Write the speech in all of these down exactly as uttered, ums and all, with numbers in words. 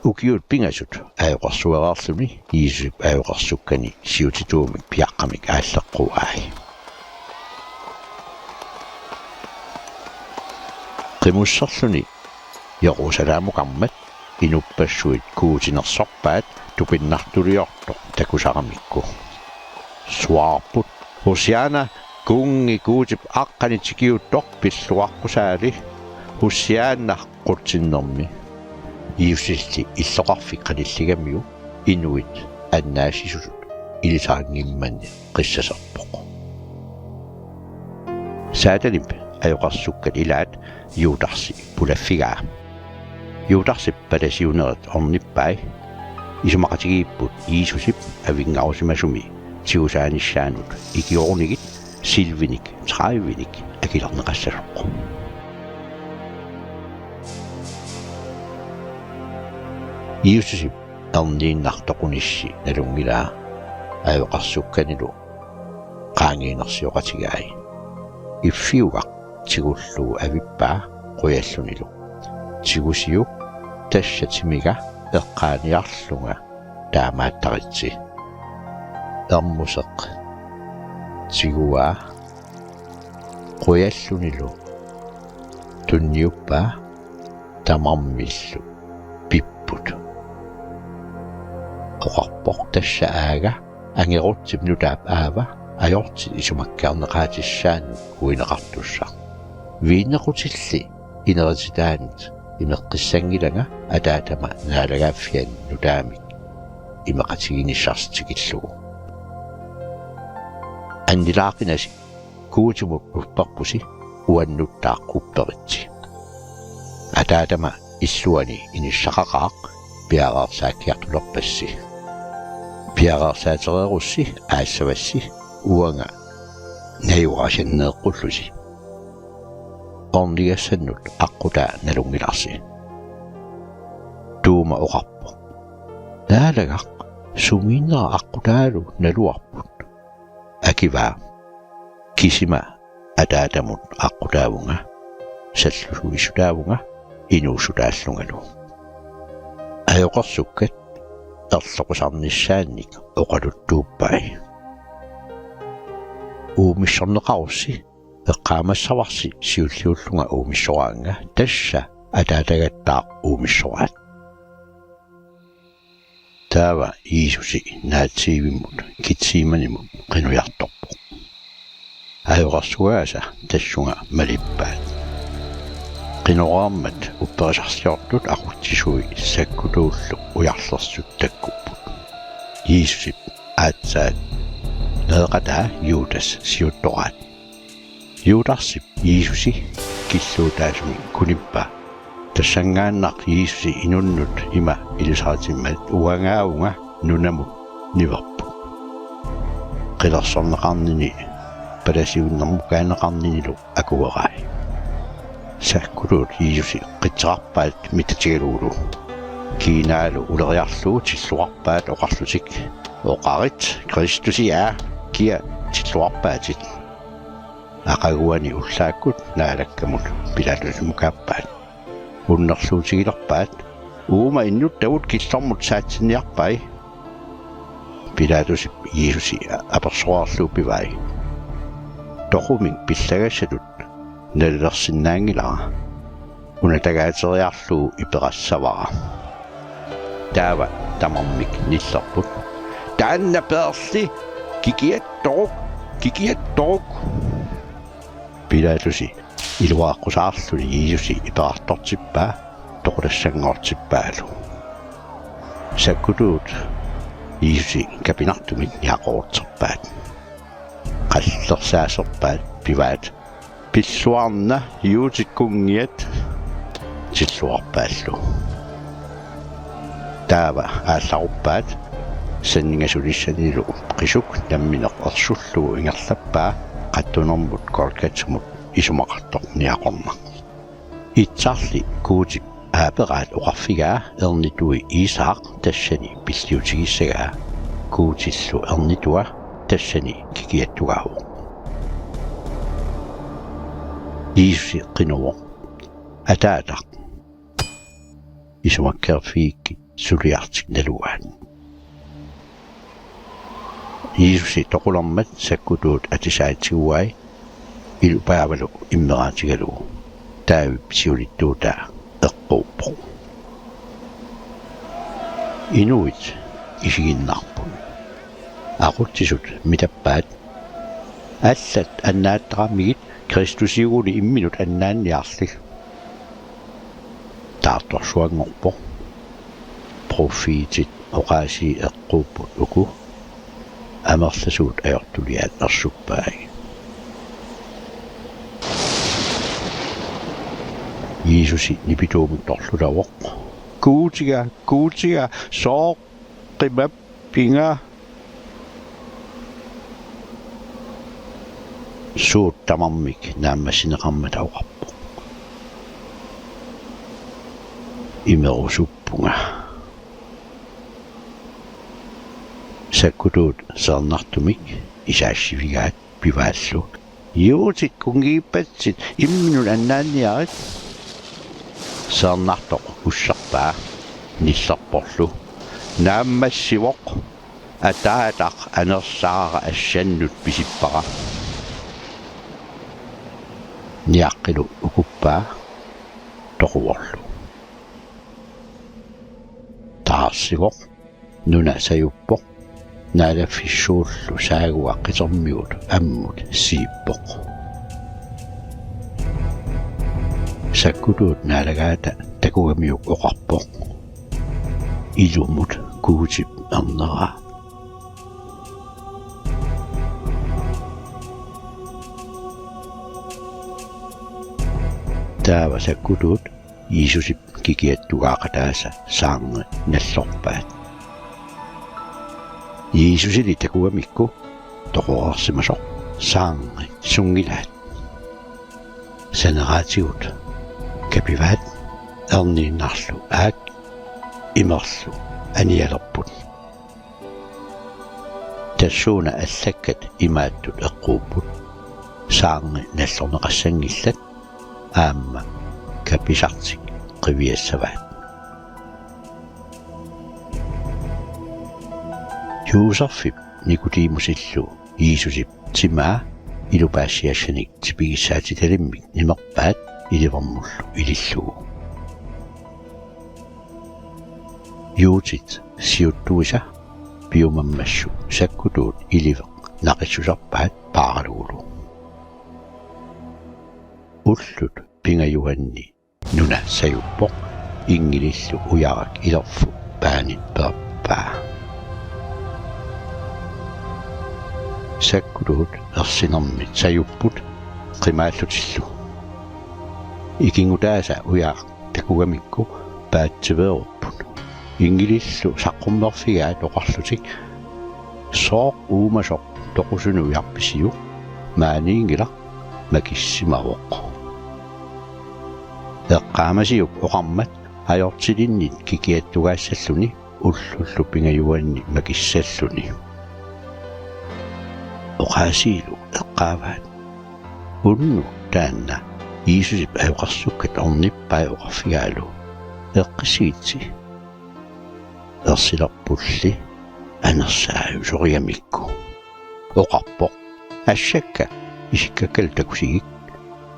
Ukiut pingasut ajoqersuereerluni Jiisusip ajoqersukkani siutituumik piaqqamik aalleqquai. Qimusserluni Jerusalemukarmat inuppassuit guutinersorpaat tupinnartuliortoq takusaramikku. Suaarput: Hosianna, Kunngi Guutip Aqqani tikiuttoq, pilluaqqusaali, Hosianna qutsinnermi. Jiisusilli illoqarfik qanilligamiuk inuit annaassisutut ilisarinngimmani qissaserpoq. Saatanip ajoqersukkat ilaat Judasi pulaffigaa. Judasip palasiunerit ornippai. Isumaqatigiipput Jiisusip avinngarusimasumi tigusaanissaanut ikiorunigit silvinik tredivenik akilerneqassasoq. Jiisusip erniinnaq toqunissi nalunngilaa ajoqersukkanilu qaangiinersioqatigai. Iffiugaq tigullugu avippaa qujallunilu: Tigusiuk, tassa timiga eqqaaniarlunga taamaattaritsi. Ermuseq tiguaa qujallunilu tunniuppaa tamarmillu pipput. Oqarpoq: Tassa aaga angerutsip nutaap aava ajortit isumakkeerneqaatissaannut uineqartussaq. Viinequtilli inerititaanut imeqqissanngilanga Ataatama naalagaaffiani nutaamik imeqatiginissarsi tikillugu. Annilaaqinasi, Guutimut upperpusi, uannuttaaq upperitsi. Ataatama illuani inissaqaqaaq, piareersaakkiartulerpassi. Piareersaatereerussi aassavassi uanga najugaasianneeqqullusi. Ornigassannut aqqutaa nalunngilarsi. Tuuma oqarpoq: Naalagaq, sumiinnera aqqutaalu naluarput? Akivaa: Kisima Ataatamut aqqutaavunga, sallusuissutaavunga inuussutaallungalu. Ajoqersukkat erloqisarnissaannik oqaluttuuppai: Uumissorneqarussi eqqaamassavarsi siulliullunga uumissoraannga, tassa Ataatagattaaq uumissoraat. Taava Jiisusi naatsiivimmut Getsemanimut qinujartorpoq. Ajoqersugaasa tassunga malippaat. Qinoreermat upperisarsiortut aqutsisui sakkutuullu ujarlersut takkupput. Jiisusip aatsaat meeqataa Judas siuttoraat. Judasip Jiisusi killuutaasumik kunippaa. Tassanngaannaq Jiisusi inunnut ima ilisaritimmat uangaavunga nunamut niverput. Qilersorneqarnini palasiunnermukaaneqarninilu akuerai. Sakkutuut Jiisusi qitseqarpaat mitatigalugulu. Kiinaalu uleriarlugu tilluarpaat oqarlutik: Oqarit Kristusia, kia tilluarpaatit? Aqaguani ullaakkut Naalakkamut Pilatusimukaappaat. Unnerluutigilerpaat: Uuma innuttavut killormut saatsinniarpai. Pilatusip Jiisusi apersoreerlugu pivai: Toqumik pillagassatut nalilersinnaanngilara. Unatagaateriarlugu iperassavara. Taava tamarmik nillerput: Taanna peerli kikiattoruk, kikiattoruk! Pilatusi iluaqqusaarluni Jiisusi iperartortippaa toqutassanngortippaalu. Sakkutuut Jiisusi kapinartumik niaqorutserpaat. Qallersaaserpaat pivaat: Pilluarna, Juutit Kunngiat! Tilluarpaallu. Taava aallaruppaat, sanningasulissanillu qisuk nammineq ersullugu ingerlappaa qattunermut Golgatamut isumaqartoq niaqornaq. Itsarli Guutip aaperaat oqarfigaa ernitui Iisaaq tassani pilliutigissagaa, Guutillu ernitua tassani kikiattugaavoq. Jiisusi qinuvoq: Ataataq, isumakkeerfigikkit suliartik nalugaat. Jiisusi toqulermat sakkutuut atisaatit tiguai ilupaavalu immeraatigalugu. Taavip siulittuutaa eqquuppoq. Inuit isiginnarput. Aqutsisut mitappaat: Allat annaattaramigit, Kristusiuguni imminut annaanniarli. Taartorsuanngorpoq. Pruffiitit oqaasii eqquupput uku. Amerlasuut ajortuliaat ersuppai. Jiisusi nipituumik torlulavoq: Guutiga, Guutiga, sooq qimappinga? Suut tamarmik naammassineqarmata oqarpoq: Imerusuppunga. Sakkutuut seernartumik isaassivigaat pivaallu: Juutit kunngivippatsit, imminut annaanniarit. Seernartoq usserpaa nillerporlu: Naammassivoq. Ataataq anersaara assannut pisippara. Niaqqilu ukuppaa toquvorlu. Taarsivoq. Nuna sajuppoq. Naalaffissuullu saagua qitermigut ammut siippoq. Sakkutuut naalagaata takugamiuk oqarpoq: Ilumut Guutip erneraa. Taava sakkutuut Jiisusip kikiattugaaqataasa saarngi nallorpaat. Jiisusili takugamikku toqoreersimasoq saarngi sunngilaat. Saneraatigut kapivaat erniinnarlu aak imerlu anialerput. Tassuuna allakkat imaattut eqquupput: Saarngi nallorneqassanngillat. Aamma kapisartik qiviassavaat. Juuserfip Nikodimusillu Jiisusip timaa ilupaassiassanik tipigissaatitalimmik nimerpaat ilivermullu ilillugu. Juutit siuttuisa piumammassuk sakkutuut iliveq naqissuserpaat paaralugulu. Ullut pingajuanni nuna sajuppoq, inngilillu ujarak ilerfik paanit peerpaa. Sakkutuut ersinermit sajupput qimaallutillu. Ikinngutaasa ujarak takugamikku paatsiveerupput. Inngilillu saqqummerfigaat oqarlutik: Sooq uumasoq toqusunut ujarpisiuk? Maaniinngilaq, makissimavoq. Eqqaamasiuk oqarmat ajortilinnit kikiattugaassalluni ullullu pingajuanni makissalluni. Oqaasiilu eqqaavaat: Unnuk taanna Jiisusip ajoqersukkat ornippai oqarfigaalu: Eqqissigitsi. Ersilerpulli anersaajusorigamikku. Oqarpoq: Assakka isikkakkalu takusigik.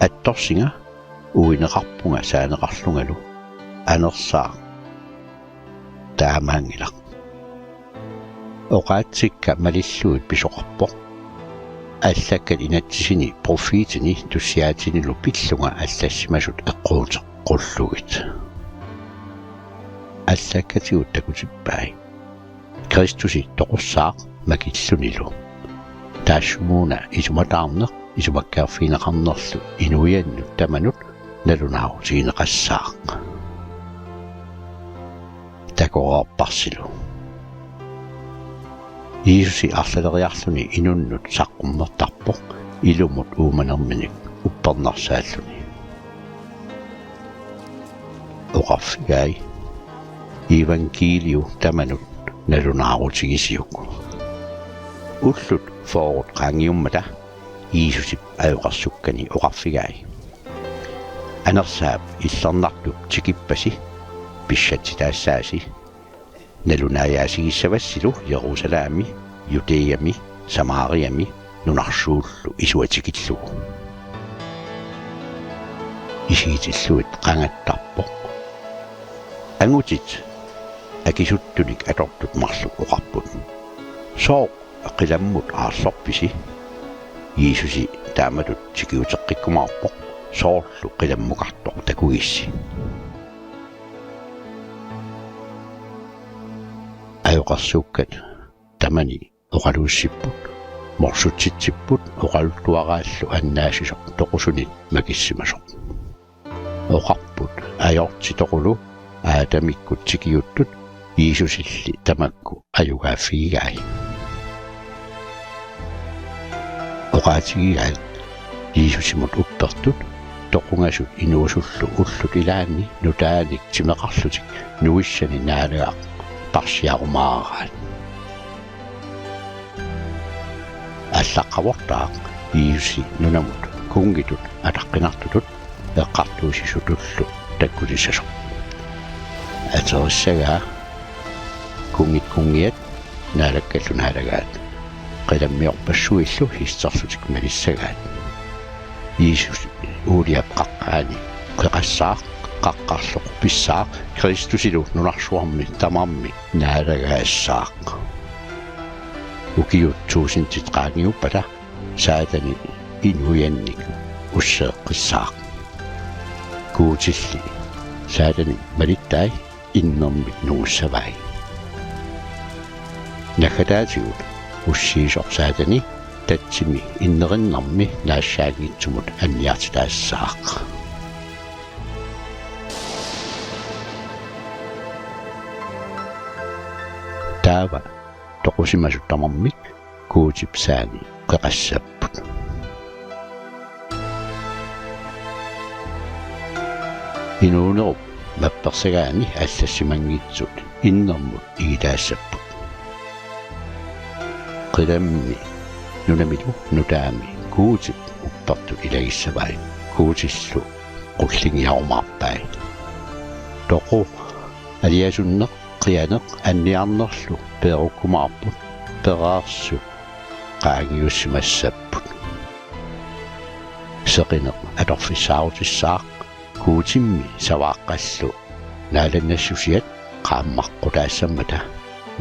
Attorsinga, uineqarpunga saaneqarlungalu. Anersaaq taamaanngilaq. Oqaatsikka malillugit pisoqarpoq: Allakkat inatsisini pruffiitini tussiaatinilu pillunga allassimasut eqquuteqqullugit. Allakkatigut takutippai: Kristusi toqussaaq makillunilu. Taassumuuna isumataarneq isumakkeerfigineqarnerlu inuiannut tamanut nalunaarutigineqassaaq. Takoreerparsilu. Jiisusi arlaleriarluni inunnut saqqummertarpoq ilumut uumanerminik uppernarsaalluni. Oqarfigai: Iivangkiiliu tamanut nalunaarutigisiuk. Ullut fyrret qaangiummata Jiisusip ajoqersukkani oqarfigai: Anersaap illernartup tikippasi pissatsitaassaasi. Nalunaajaasivissavassilu Jerusalemimi, Judæami, Samariami nunarsuullu isua tikillugu. Isigitillugu qangattarpoq: Angutit akisuttunik atortut marluk oqarput: Sooq qilammut aarlorpisi? Jiisusi taamatut tikiuteqqikkumaarpoq: Soorlu qilammukartoq takugissi. Ajoqersuukkat tamani oqaluussipput, morsutsitsipput oqaluttuaraallu annaassisoq toqusunit makissimasoq. Oqarput ajortitoqulu Aadamikkut tikiuttut Jiisusilli tamakku ajugaaffigigai. Oqaatigigaat Jiisusimut uppertut toqungasut inuusullu ullut ilaanni nutaanik timeqarlutik nuissani Naalagaq parsiarumaaraat. Allaqqavortaaq Jiisusi nunamut kunngitut ataqqinartutut eqqartuussisutullu takkutissasoq. Aterissagaa: Kunngit kunngiat, naalakkallu naalagaat. Qilammiorpassuillu histerlutik malissagaat. Jiisusi uuliap qaqqaani qeqassaaq, qaqqarlu qupissaaq, Kristusilu nunarsuarmi tamarmi naalagaassaaq. Ukiut tuusintit qaangiuppata Saatani inuiannik usseeqqissaaq. Guutilli Saatani malittai innermik nungussavai. Naggataatigut ussiisoq Saatani tatsimi innerinnermi naassaanngitsumut anniartitaassaaq. Taava toqusimasut tamarmik Guutip saani qeqassapput. Inuunerup mappersagaani allassimanngitsut innermut igitaassapput. Qilammi nunamilu nutaami Guutip uppertut ilagissavai, Guutillu qullinngiarumaarpai. Toqu aliasunneq, qianeq anniarnerlu peerukkumaarput, pereersut qaangiussimassapput. Seqineq atorfissaarutissaaq, Guutimmi savaaqqallu naalannassusiat qaammaqqutaassammata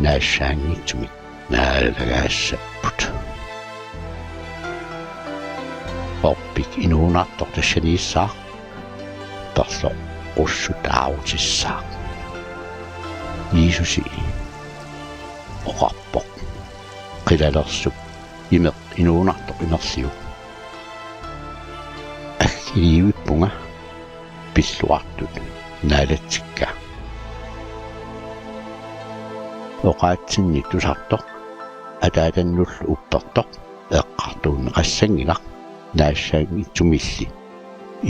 naassaanngitsumik naalagaassapput. Orpik inuunartoq tassaniissaaq, perloq qussut aarutissaaq. Jiisusi oqarpoq: Qilalersup imeq inuunartoq imerliuk: Aggiliivippunga, pilluartut naalatsikka. Oqaatsinni tusartoq, ataatannullu uppertoq eqqartuunneqassanngilaq, naassaanngitsumilli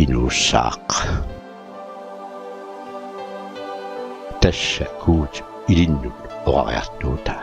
inuussaaq. Tassa Guutip ilinnut orariartuutaa.